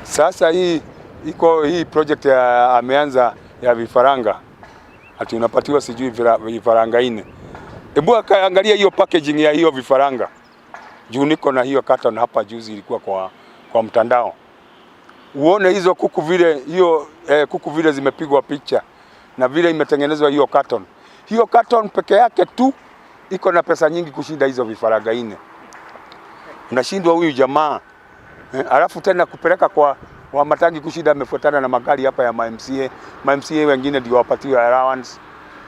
Sasa hii iko hii project ya ameanza ya vifaranga, ati unapatiwa sijui vifaranga 4. Hebu akaangalia hiyo packaging ya hiyo vifaranga, juu niko na hiyo carton hapa, juzi ilikuwa kwa mtandao, uone hizo kuku vile hiyo kuku vile zimepigwa picha na vile imetengenezwa hiyo carton. Hiyo carton peke yake tu iko na pesa nyingi kushinda hizo vifaranga 4. Unashindwa huyu jamaa alafu tena kupeleka kwa Wamatangi kushinda amefuatana na magari hapa ya ma MCA. Ma MCA wengine ndio wapatiwe allowance,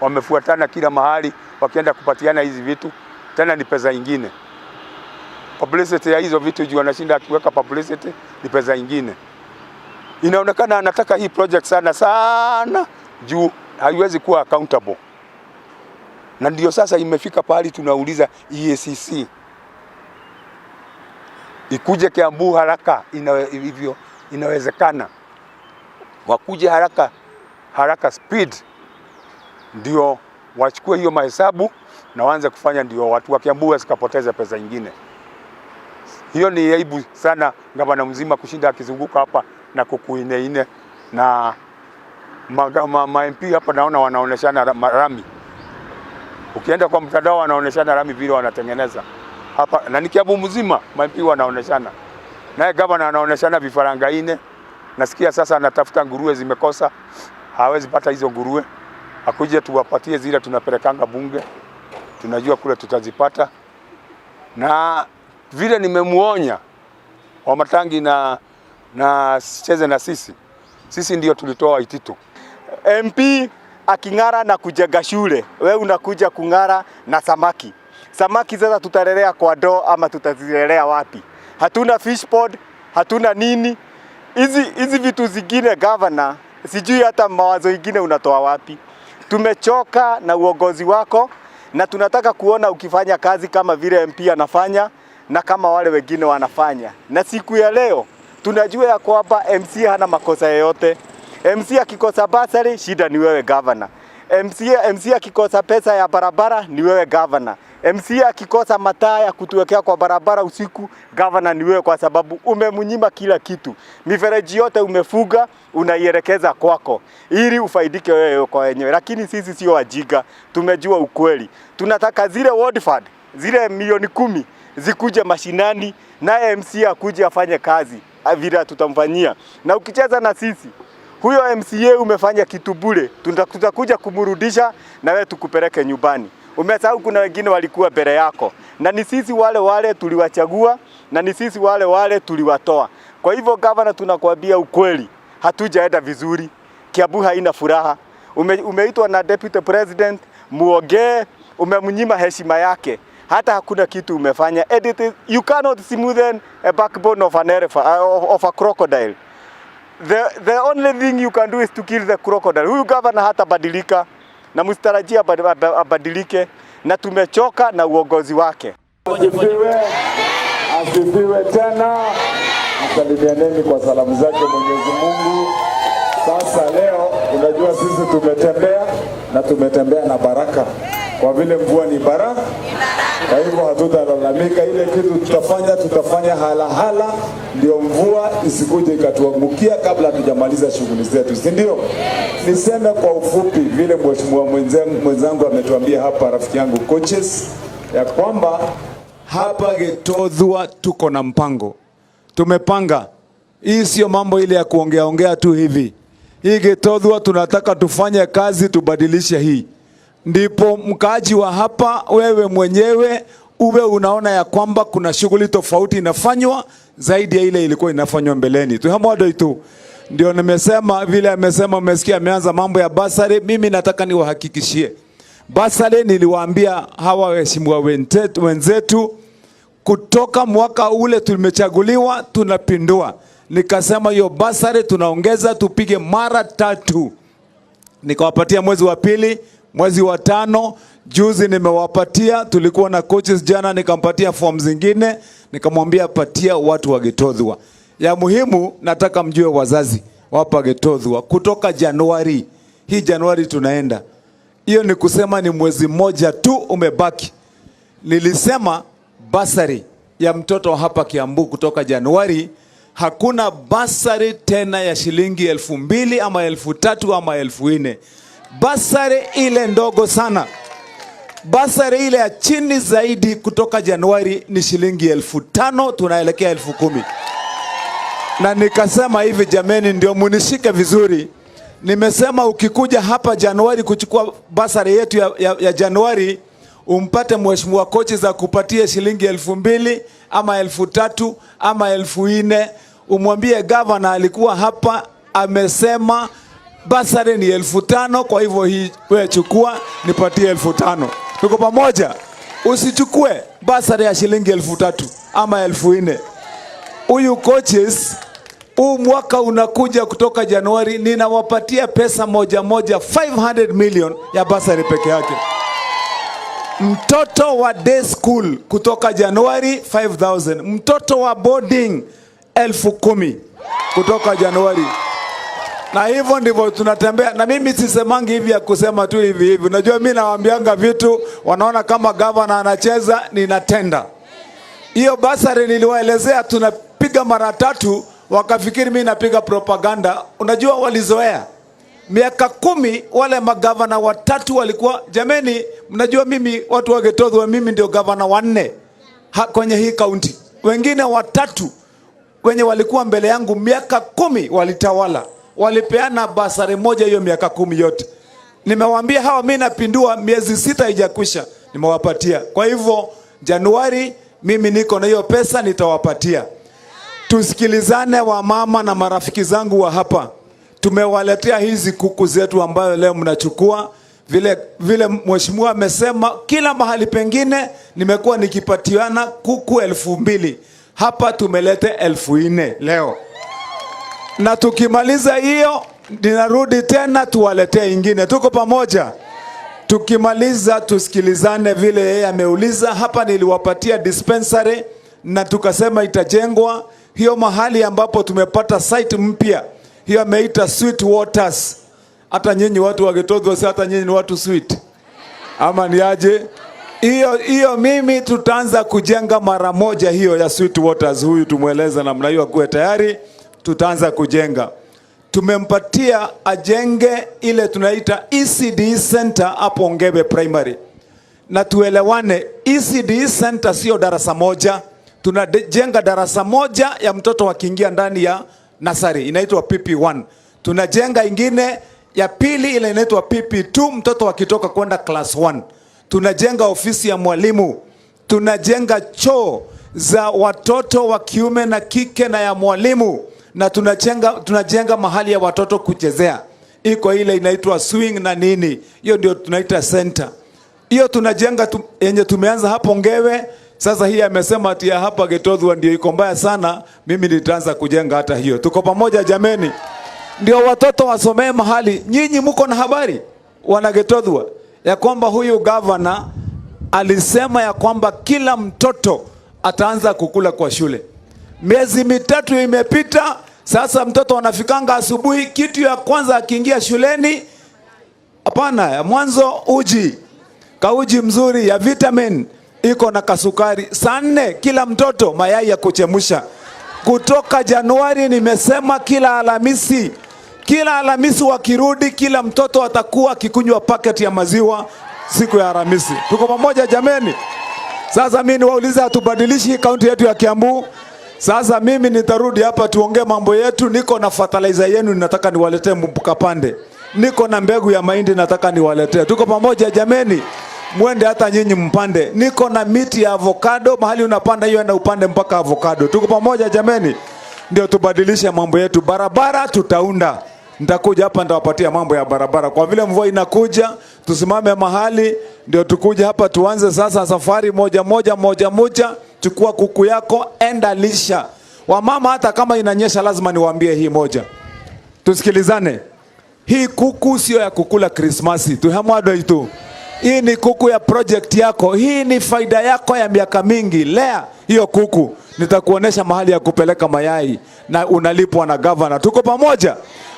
wamefuatana kila mahali wakienda kupatiana hizi vitu, tena ni pesa ingine. Publicity ya hizo vitu juu anashinda akiweka publicity ni pesa ingine. Inaonekana anataka hii project sana sana juu haiwezi kuwa accountable, na ndio sasa imefika pahali tunauliza EACC ikuje Kiambu haraka hivyo inawezekana, wakuje haraka haraka speed, ndio wachukue hiyo mahesabu na waanze kufanya, ndio watu wa Kiambu wasikapoteze pesa ingine. Hiyo ni aibu sana, gavana mzima kushinda akizunguka hapa na kuku ine ine na ma MP hapa naona wanaoneshana rami. Ukienda kwa mtandao wanaoneshana rami vile wanatengeneza hapa, na ni Kiambu mzima ma MP wanaoneshana, naye gavana anaoneshana vifaranga 4. Nasikia sasa anatafuta nguruwe zimekosa, hawezi pata hizo nguruwe, akuje tuwapatie zile tunapelekanga bunge, tunajua kule tutazipata. Na vile nimemuonya Wamatangi na cheze na sisi, sisi ndio tulitoa Waititu. MP aking'ara na kujenga shule, we unakuja kung'ara na samaki. Samaki sasa tutalelea kwa ndoo ama tutazilelea wapi? Hatuna fish pond, hatuna nini. Hizi vitu zingine governor, sijui hata mawazo ingine unatoa wapi. Tumechoka na uongozi wako na tunataka kuona ukifanya kazi kama vile MP anafanya na kama wale wengine wanafanya. Na siku ya leo tunajua ya kwamba MC hana makosa yoyote. MC akikosa basari, shida ni wewe governor. MC akikosa pesa ya barabara ni wewe governor. MC akikosa mataa ya kutuwekea kwa barabara usiku, governor ni wewe, kwa sababu umemnyima kila kitu. Mifereji yote umefuga, unaielekeza kwako ili ufaidike wewe kwa wenyewe, lakini sisi sio wajinga, tumejua ukweli. Tunataka zile ward fund, zile milioni 10 zikuje mashinani, naye MC akuje afanye kazi vile tutamfanyia. Na ukicheza na sisi huyo MCA umefanya kitu bure, tutakuja kumrudisha na wewe tukupeleke nyumbani. Umesahau kuna wengine walikuwa mbele yako, na ni sisi wale wale tuliwachagua na ni sisi wale wale tuliwatoa. Kwa hivyo gavana, tunakuambia ukweli, hatujaenda vizuri. Kiambu haina furaha. Umeitwa na deputy president muongee, umemnyima heshima yake, hata hakuna kitu umefanya. And it is, you cannot smoothen a backbone of an elephant, of a crocodile. The only thing you can do is to kill the crocodile. Huyu governor hatabadilika na msitarajia abadilike, na tumechoka na uongozi wake. Asifiwe, asifiwe tena. Msalimianeni kwa salamu zake Mwenyezi Mungu. Sasa leo, unajua sisi tumetembea na tumetembea na baraka, kwa vile mvua ni baraka. Kwa hivyo hatutalalamika. Ile kitu tutafanya, tutafanya hala hala, ndio mvua isikuje ikatuangukia kabla hatujamaliza shughuli zetu, si ndio? Niseme kwa ufupi vile mheshimiwa mwenzangu ametuambia hapa, rafiki yangu coaches, ya kwamba hapa Gitothua tuko na mpango, tumepanga. Hii sio mambo ile ya kuongea ongea tu hivi. Hii Gitothua tunataka tufanye kazi, tubadilishe hii, ndipo mkaaji wa hapa, wewe mwenyewe uwe unaona ya kwamba kuna shughuli tofauti inafanywa zaidi ya ile ilikuwa inafanywa mbeleni. Tuhamwado itu ndio nimesema vile amesema, umesikia ameanza mambo ya basari. Mimi nataka niwahakikishie basari, niliwaambia hawa waheshimiwa wenzetu kutoka mwaka ule tumechaguliwa, tunapindua. Nikasema hiyo basari tunaongeza tupige mara 3. Nikawapatia mwezi wa pili, mwezi wa 5, juzi nimewapatia, tulikuwa na coaches jana, nikampatia form zingine, nikamwambia patia watu wa Gitothua. Ya muhimu nataka mjue wazazi wapa Gitothua kutoka Januari, hii Januari tunaenda. Hiyo ni kusema ni mwezi mmoja tu umebaki. Nilisema basari ya mtoto hapa Kiambu kutoka Januari Hakuna bursary tena ya shilingi 2,000 ama 3,000 ama 4,000. Bursary ile ndogo sana, bursary ile ya chini zaidi kutoka Januari ni shilingi 5,000, tunaelekea 10,000. Na nikasema hivi, jameni, ndio munishike vizuri. Nimesema ukikuja hapa Januari kuchukua bursary yetu ya Januari, umpate mheshimiwa kochi za kupatie shilingi 2,000 ama 3,000 ama 4,000, umwambie gavana alikuwa hapa amesema bursary ni 5,000, kwa hivyo hii wewe chukua, nipatie 5,000. Tuko pamoja? Usichukue bursary ya shilingi 3,000 ama 4,000. Huyu coaches huu mwaka unakuja kutoka Januari, ninawapatia pesa moja moja 500 million ya bursary peke yake. Mtoto wa day school kutoka Januari 5000, mtoto wa boarding 10,000 kutoka Januari. Na hivyo ndivyo tunatembea. Na mimi sisemangi hivi ya kusema tu hivi hivi. Unajua mimi nawaambianga vitu, wanaona kama gavana anacheza, ninatenda. Hiyo bursary niliwaelezea tunapiga mara tatu, wakafikiri mimi napiga propaganda. Unajua walizoea miaka 10 wale magavana watatu walikuwa, jameni, mnajua mimi watu wa Gitothua, mimi ndio gavana wanne kwenye hii kaunti. Wengine watatu wenye walikuwa mbele yangu miaka 10 walitawala, walipeana bursary moja hiyo miaka 10 yote. Nimewaambia hawa mimi napindua, miezi 6 haijakwisha, nimewapatia. Kwa hivyo Januari mimi niko na hiyo pesa nitawapatia. Tusikilizane wamama na marafiki zangu wa hapa. Tumewaletea hizi kuku zetu ambayo leo mnachukua. Vile vile mheshimiwa amesema kila mahali pengine nimekuwa nikipatiana kuku 2,000. Hapa tumelete 4,000 leo. Na tukimaliza hiyo ninarudi tena tuwaletee ingine. Tuko pamoja? Tukimaliza tusikilizane vile yeye ameuliza. Hapa niliwapatia dispensary na tukasema itajengwa hiyo mahali ambapo tumepata site mpya. Hiyo ameita Sweet Waters. Hata nyinyi watu wa Gitothua, si hata nyinyi ni watu sweet ama ni aje? Hiyo hiyo mimi tutaanza kujenga mara moja hiyo ya Sweet Waters. Huyu tumweleza namna hiyo akuwe tayari, tutaanza kujenga. Tumempatia ajenge ile tunaita ECD center hapo Ngebe Primary. Na tuelewane, ECD center sio darasa moja. Tunajenga darasa moja ya mtoto akiingia ndani ya nursery, inaitwa PP1. Tunajenga ingine ya pili ile inaitwa PP2, mtoto akitoka kwenda class 1. Tunajenga ofisi ya mwalimu, tunajenga choo za watoto wa kiume na kike na ya mwalimu, na tunajenga mahali ya watoto kuchezea. Iko ile inaitwa swing na nini, hiyo ndio tunaita center. Hiyo tunajenga yenye tumeanza hapo Ngewe. Sasa hii amesema ati ya hapa Gitothua ndio iko mbaya sana, mimi nitaanza kujenga hata hiyo. Tuko pamoja jameni? Ndio watoto wasomee mahali. Nyinyi mko na habari wana Gitothua ya kwamba huyu governor alisema ya kwamba kila mtoto ataanza kukula kwa shule. Miezi 3 imepita, sasa mtoto anafikanga asubuhi, kitu ya kwanza akiingia shuleni, hapana, ya mwanzo uji, kauji mzuri ya vitamin iko na kasukari. Saa 4 kila mtoto mayai ya kuchemsha. Kutoka Januari nimesema kila Alhamisi, kila Alhamisi wakirudi, kila mtoto atakuwa akikunywa packet ya maziwa siku ya Alhamisi. Tuko pamoja jameni? Sasa mimi niwaulize, hatubadilishi kaunti yetu ya Kiambu? Sasa mimi nitarudi hapa tuongee mambo yetu. Niko na fertilizer yenu nataka niwaletee mkapande. Niko na mbegu ya mahindi nataka niwaletee. Tuko pamoja jameni? Mwende hata nyinyi mpande. Niko na miti ya avocado, mahali unapanda hiyo enda upande mpaka avocado. Tuko pamoja jameni? Ndio tubadilishe mambo yetu. Barabara tutaunda. Nitakuja hapa nitawapatia mambo ya barabara. Kwa vile mvua inakuja, tusimame mahali ndio tukuje hapa tuanze sasa safari moja moja moja moja. Chukua kuku yako, enda lisha. Wamama, hata kama inanyesha lazima niwaambie hii moja. Tusikilizane. Hii kuku sio ya kukula Krismasi. Tuhamwado itu. Hii ni kuku ya project yako. Hii ni faida yako ya miaka mingi. Lea hiyo kuku. Nitakuonesha mahali ya kupeleka mayai na unalipwa na governor. Tuko pamoja?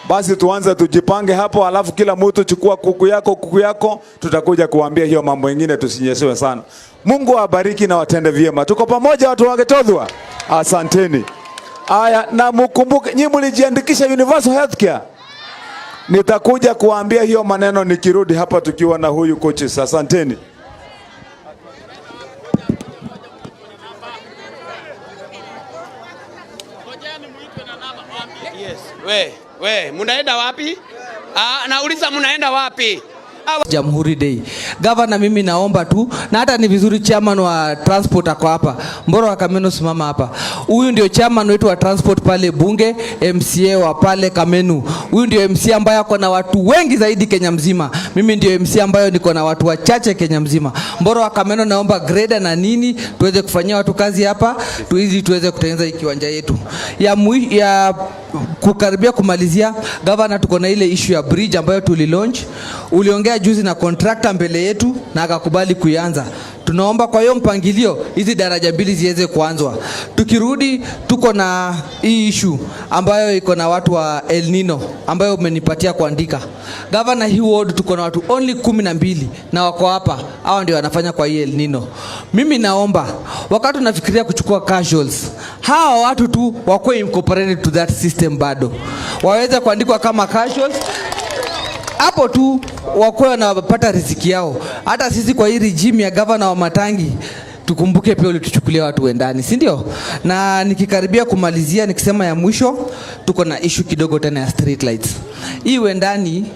Basi tuanze tujipange hapo, alafu kila mtu chukua kuku yako, kuku yako. Tutakuja kuambia hiyo mambo mengine, tusinyeshewe sana. Mungu awabariki na watende vyema. Tuko pamoja watu wa Gitothua? Asanteni. Aya, na mukumbuke nyinyi mlijiandikisha Universal Healthcare. Nitakuja kuambia hiyo maneno nikirudi hapa tukiwa na huyu coaches. Asanteni. Yes. We, munaenda wapi? Ah, nauliza munaenda wapi? Jamhuri Day. Governor, mimi naomba tu na hata ni vizuri chairman wa transport ako hapa. Mboro wa Kamenu, simama hapa. Huyu ndio chairman wetu wa transport pale bunge, MCA wa pale Kamenu. Huyu ndio MCA ambaye ako na watu wengi zaidi Kenya mzima. Mimi ndio MCA ambayo niko na watu wachache Kenya mzima. Mboro wa Kamenu, naomba grader na nini tuweze kufanyia watu kazi hapa, tuizi tuweze kutengeneza hii kiwanja yetu. Ya kukaribia kumalizia, governor, tuko na ile issue ya bridge ambayo tulilaunch. Uliongea juzi na contractor mbele yetu na akakubali kuianza. Tunaomba kwa hiyo mpangilio hizi daraja mbili ziweze kuanzwa. Tukirudi tuko na hii issue ambayo iko na watu wa El Nino ambayo umenipatia kuandika. Governor, hii ward tuko na watu only 12 na wako hapa. Hao ndio wanafanya kwa hii El Nino. Mimi naomba wakati tunafikiria kuchukua casuals, hawa watu tu wakuwe incorporated to that system, bado waweze kuandikwa kama casuals hapo tu wakuwe wanapata riziki yao. Hata sisi kwa hii regime ya gavana Wamatangi tukumbuke pia ulituchukulia watu wendani, si ndio? Na nikikaribia kumalizia nikisema ya mwisho, tuko na issue kidogo tena ya street lights. Hii Wendani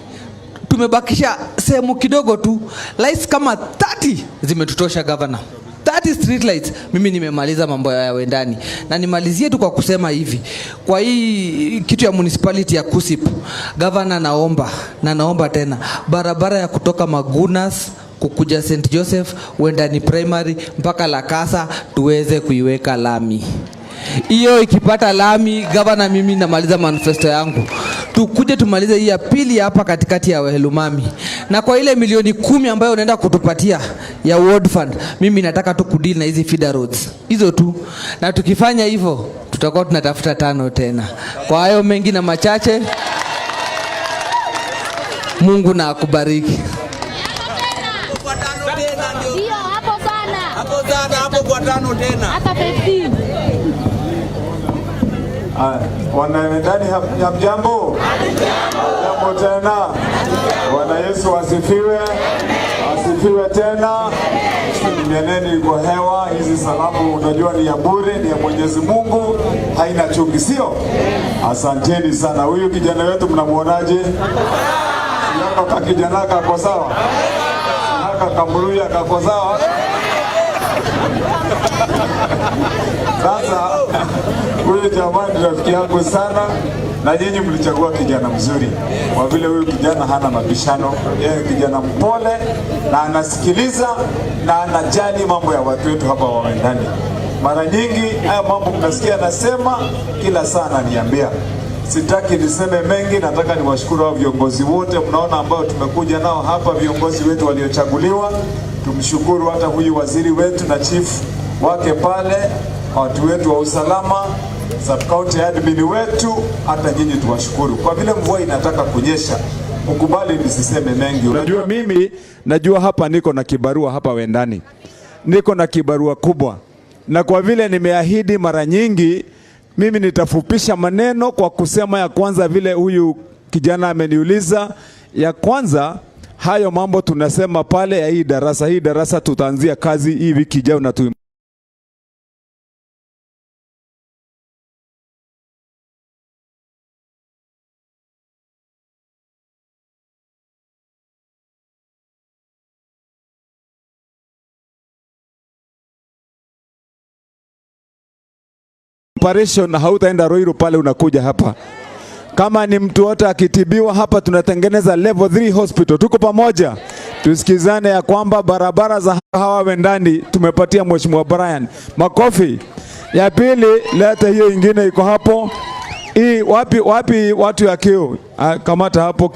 tumebakisha sehemu kidogo tu, lights kama 30 zimetutosha governor. 30 street lights. Mimi nimemaliza mambo ya Wendani, na nimalizie tu kwa kusema hivi, kwa hii kitu ya municipality ya Kusip, governor, naomba na naomba tena, barabara ya kutoka Magunas kukuja St Joseph Wendani Primary mpaka Lakasa tuweze kuiweka lami. Hiyo ikipata lami, gavana, mimi namaliza manifesto yangu. Tukuje tumalize hii ya pili hapa katikati ya Welumami, na kwa ile milioni 10 ambayo unaenda kutupatia ya Ward Fund, mimi nataka tu kudeal na hizi feeder roads hizo tu, na tukifanya hivyo tutakuwa tunatafuta tano tena. Kwa hayo mengi na machache, Mungu na akubariki. Ndio, hapo sana. Hapo sana, hapo kwa tano tena. Hata 15. Aya, Wanawendani, hamjambo? Jambo tena. Bwana Yesu asifiwe. Asifiwe tena. Salimianeni kwa hewa. Hizi salamu unajua ni ya bure, ni ya Mwenyezi Mungu, haina chungi, sio? Asanteni sana. Huyu kijana wetu mnamuonaje? Yako ka kijana kako sawa? Haka kamruya kako sawa? Sasa huyu jamaa ni rafiki yangu sana, na nyinyi mlichagua kijana mzuri, kwa vile huyu kijana hana mabishano. Yeye kijana mpole na anasikiliza na anajali mambo ya watu wetu hapa wa Wendani. Mara nyingi haya mambo mnasikia anasema kila saa ananiambia. Sitaki niseme mengi, nataka niwashukuru hao viongozi wote mnaona ambao tumekuja nao hapa, viongozi wetu waliochaguliwa. Tumshukuru hata huyu waziri wetu na chief wake pale, watu wetu wa usalama, sub county admin wetu, hata nyinyi tuwashukuru. Kwa vile mvua inataka kunyesha, mkubali nisiseme mengi. Unajua mimi najua hapa niko na kibarua hapa Wendani, niko na kibarua kubwa, na kwa vile nimeahidi mara nyingi, mimi nitafupisha maneno kwa kusema ya kwanza, vile huyu kijana ameniuliza ya kwanza, hayo mambo tunasema pale ya hii darasa. Hii darasa tutaanzia kazi hii wiki ijayo na tu operation na hautaenda Ruiru pale, unakuja hapa. Kama ni mtu wote akitibiwa hapa, tunatengeneza level 3 hospital. Tuko pamoja, tusikizane ya kwamba barabara za hawa Wendani tumepatia Mheshimiwa Brian. Makofi. Ya pili, leta hiyo ingine iko hapo. Hii wapi wapi watu ya kiu? Kamata hapo.